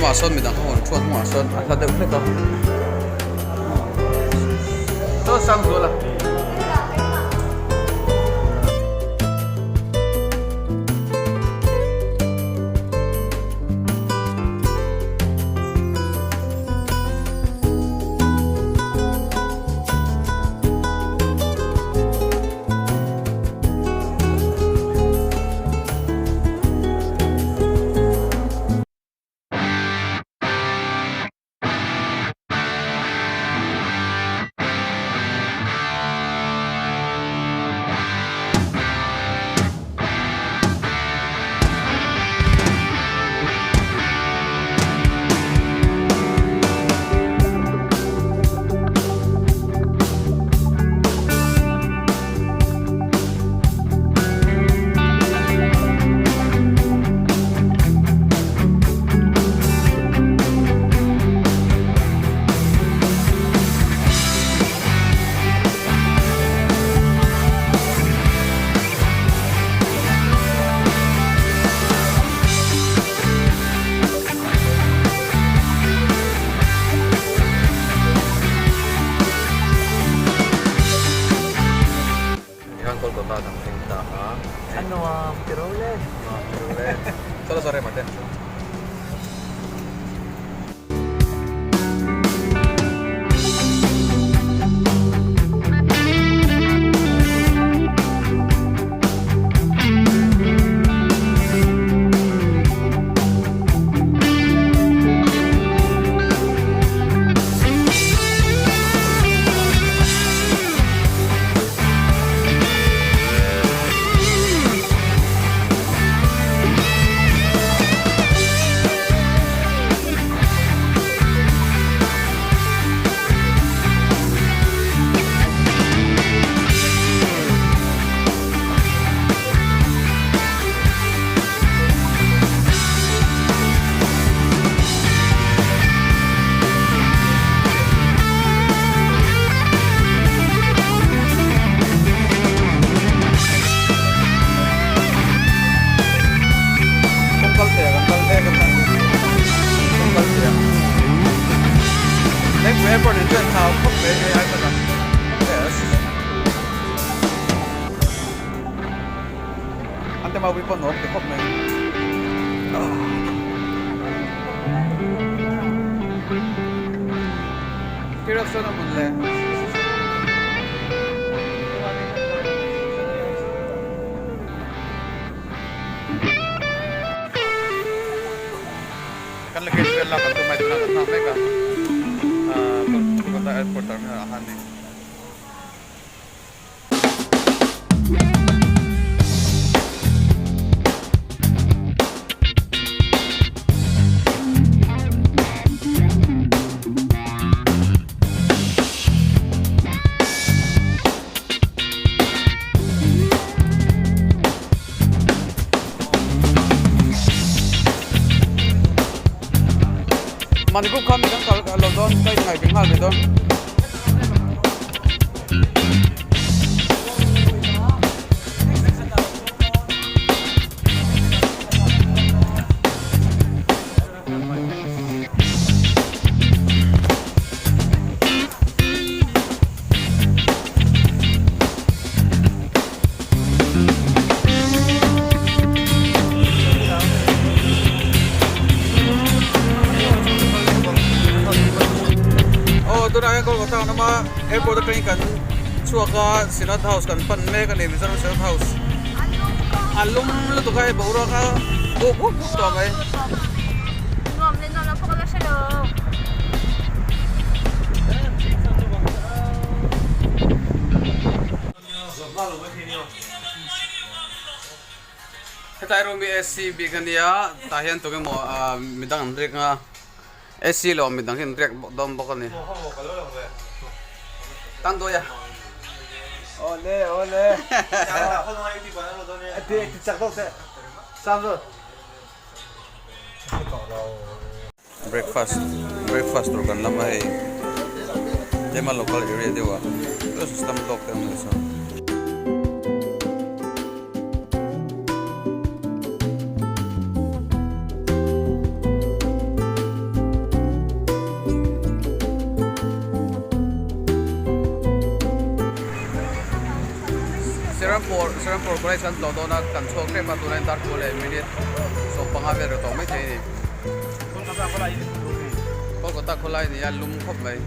lamah sawn midang ho an thu a hnungah sawn a hla deuh hlek a. Saw Sangzuala. Tikhan Kolkata kan thleng ta a. A nuam ti ro le. Nuam ti ro le. Chawlh a rem a te. Kawng kal thei ah kan kal mek a kawng kal thei ah Lengpui airport in chuan thau khawp mai hei ai kawt ah yes an te mau pui pawh nuam ti khawp mai Kira sawn a hmun le. Kan luggage vel lak an tum mai tunah kan nghak mek a Kolkata airport terminal ah khan ni. Mani group kha mi kan kal lo dawn ka inngaihbing nghal ve dawn. Aw tunah hian Kolkata an awm a airport atangin kan chhuak a Synod House kan pan mek a ni Mizoram Synod House a lum lutuk a hei boruak a buk buk buk tawh mai. Hetlai room hi AC bik a nia tah hian tunge maw ah midang an riak a AC lo midang hi an riak dawn bawk a ni tan dawi a Awle awle ti chak deuh teh sam zawt. Breakfast breakfast tur kan lam a hei tlema local area deuh ah system tawk te awm leh sawn. Serampore Serampore College kan tlawh dawn a kan chhuak hrep a tunah hian dar kua leh minute 15 vel ri tawh maithei a ni. Kolkata khawlai a ni a lum khawp mai.